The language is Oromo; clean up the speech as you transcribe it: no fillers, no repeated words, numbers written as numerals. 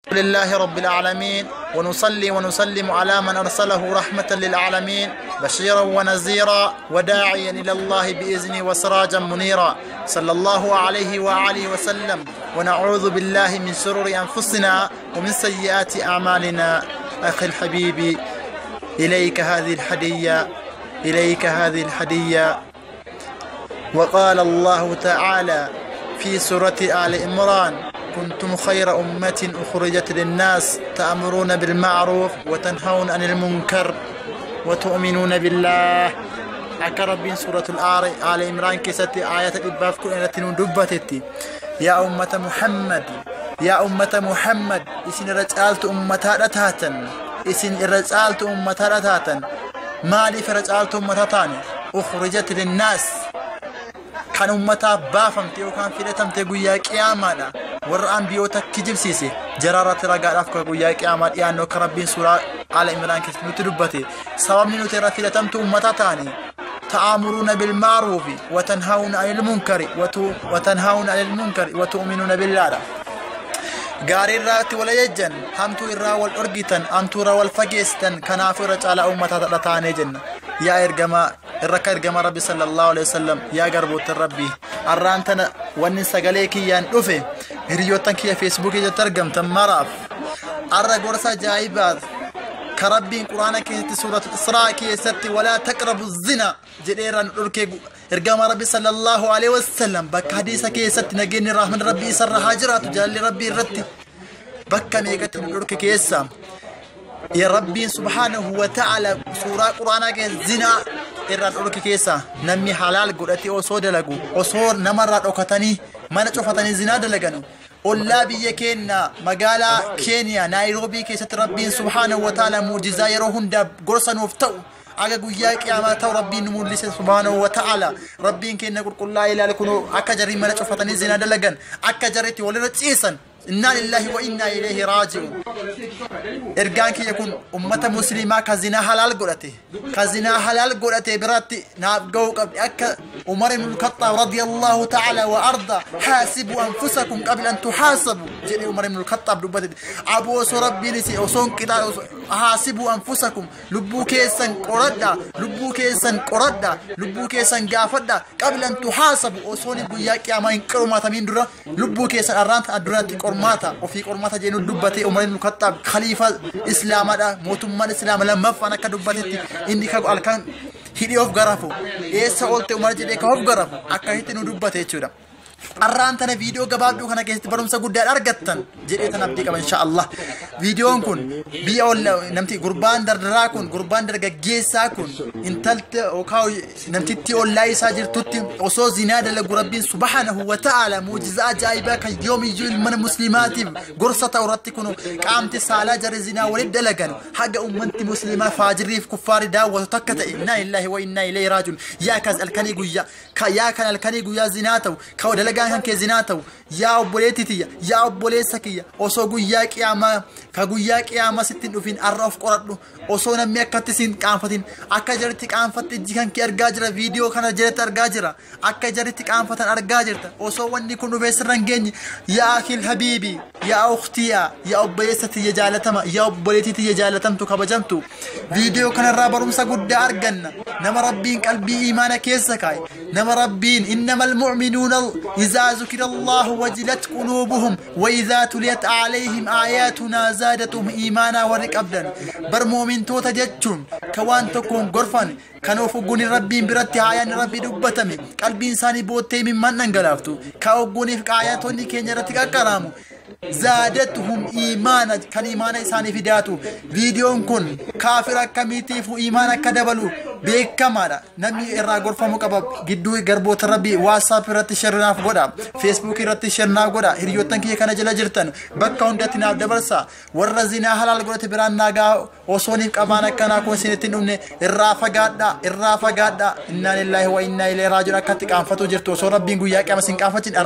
لله رب العالمين ونصلي ونسلم على من أرسله رحمة للعالمين بشيرا ونذيرا وداعيا إلى الله بإذنه وسراجا منيرا صلى الله عليه وآله وسلم ونعوذ بالله من شرور أنفسنا ومن سيئات أعمالنا. أخي الحبيب، إليك هذه الهدية، إليك هذه الهدية. وقال الله تعالى في سورة آل عمران: كنتم خير أمة أخرجت للناس تأمرون بالمعروف وتنهون عن المنكر وتؤمنون بالله. Akka Rabbiin سورة آل عمران keessatti آية 110 dubbatetti, yaa ummata Muhammad, yaa ummata Muhammad, isin irra caaltu ummataadha taatan, isin irra caaltu ummataadha taatan. Maaliif irra caaltu ummata taane? أخرجت للناس, kan ummataaf baafamte yookaan filatamte guyyaa qiyaamaadha. Warra anbiyoota kijibsiise jaraarratti ragaadhaaf kan guyyaa qiyaamaa dhiyaannu, akka Rabbiin suuraa Aala Imraan keessatti nutti dubbate. Sababni nuti irra filatamtu ummata taane, تأمرون بالمعروف وتنهون عن المنكر وتنهون عن المنكر وتؤمنون بالله. Gaarii irraatti wal ajajjan, hamtuu irraa wal dhorgitan, hamtuu irraa wal fageessitan. Kanaafuu irra caalaa ummata taanee jenna. Yaa ergamaa irra akka ergamaa Rabbi صلى الله عليه وسلم, yaa garboottan Rabbii, arraan tana wanni sagalee kiyyaan dhufe hiriyoottan kiyya Feesbuukii irratti argamtan maraaf arra gorsa ajaa'ibaat ka Rabbiin Quraana keessatti Suuratul Israa keessatti ولا تقربوا الزنا jedheeraan nu dhorkee, ergama Rabbi صلى الله عليه وسلم bakka hadiisa keessatti, nageenyi rahman Rabbii isarra haa jiraatu, jaalalli Rabbii irratti, bakka meeqatti nu dhorke keessa, ya Rabbiin سبحانه وتعالى suuraa Quraanaa keessa zinaa irraa dhorke keessa, namni halaal godhatee osoo dalagu, osoo namarraa dhokatanii mana cufatanii zinaa dalaganu, ollaa biyya keenya magaalaa Keeniyaa Naayiroobii keessatti Rabbiin سبحانه وتعالى muujizaa yeroo hundaa gorsa nuuf ta'u, aga guyyaa qiyaamaa ta'u, Rabbiin nu mul'ise سبحانه وتعالى. Rabbiin keenya qulqullaa ilaale kun akka jarri mana cufatanii zinaa dalagan, akka jarritti walirra ciisan. إنا لله وإنا إليه راجعون. Ergaan kiyya kun ummata muslimaa ka zinaa halaal godhate, ka zinaa halaal godhate biratti naaf ga'uu qabdi. Akka Umar ibn al-Khattab رضي الله تعالى وأرضى, حاسبوا أنفسكم قبل أن تحاسبوا jedhe Umar ibn al-Khattab dubbate. Abu osoo Rabbiin isi osoo hin qixaa, حاسبوا أنفسكم, lubbuu keessan qoradha, lubbuu keessan qoradha, lubbuu keessan gaafadha, قبل أن تحاسبوا, osoo guyyaa qiyaamaa hin qormaatamiin dura lubbuu keessan arraan duratti qormaata ofii qormaata jedhu dubbate Umar ibn Khattab, khaliifa islaamaadha, mootummaan islaama lammaffaan. Akka dubbatetti inni ka halkan hidhii of garafu, eessa oolte Umar jedhee ka of garafu, akkasitti nu dubbate jechuudha. Arraan tana viidiyoo gabaabduu kana keessatti barumsa guddaa argattan jedhee tan abdii qaba, insha Allah. Viidiyoon kun biyya olla namti gurbaan dardaraa kun, gurbaan dargaggeessaa kun, intalti yookaan namtitti ollaa isaa jirtutti osoo zinaa dalagu, Rabbiin سبحانه وتعالى muujizaa ajaa'ibaa kan yoomiyyuu ilma muslimaatiif gorsa ta'u irratti kun qaamti saalaa jarri zinaa walitti dalagan haga ummanti muslimaa faajirriif kuffaari daawwatu takka ta'e. إنا لله وإنا إليه راجعون. Yaa kan halkanii guyyaa, yaa kan halkanii guyyaa zinaa ta'u, ka dalagaan kan kee zinaa ta'u, yaa obboleetti tiyya, yaa obboleessa kiyya, osoo guyyaa qiyaamaa ka guyyaa qiyaamaa sitti hin dhufin arra of qoradhu, osoo namni akkatti siin qaanfatin. Akka jaritti qaanfatte ijji kan kee argaa jira, viidiyoo kana jalatti argaa jira, akka jaritti qaanfatan argaa jirta. Osoo wanni kun dhufee sirra hin geenye, يا أخي الحبيبي, يا أختي, yaa obboleessa tiyya jaalatama, yaa obboleettii tiyya jaalatamtu kabajamtu, viidiyoo kanarraa barumsa guddaa arganna. Nama Rabbiin qalbii iimaana keessa kaa'e, nama Rabbiin إنما المؤمنون إذا ذكر الله وجلت قلوبهم وإذا تليت عليهم آياتنا زادتهم إيمانا. Warri qabdan bar mu'mintoota jechuun ka waan tokkoon gorfan, kan of ogguun Rabbiin biratti haayaan Rabbii dubbatame qalbiin isaanii boottee mimmaan dhangalaaftu, ka ogguuniif aayatonni keenya irratti qaqqaraamu, زادتهم إيمانا, kan iimaana isaanii fidaatu. Viidiyoon kun kaafira akkamiitiif iimaana akka dabalu beekamaadha. Namni irraa gorfamuu qaba gidduu garboota Rabbii. WhatsApp irratti share naaf godha, Facebook irratti share naaf godha, hiriyoottan kiyya kana jala jirtan bakka hundatti naaf dabarsa. Warra zinaa halaal godhate biraan naagaa, osooniif qabaan akkanaa kun isinitti hin dhumne irraa fagaadha, irraa fagaadha. إنا لله وإنا إليه راجعون. Akkatti qaanfatu jirtu osoo Rabbiin guyyaa qiyama sin qaanfatin.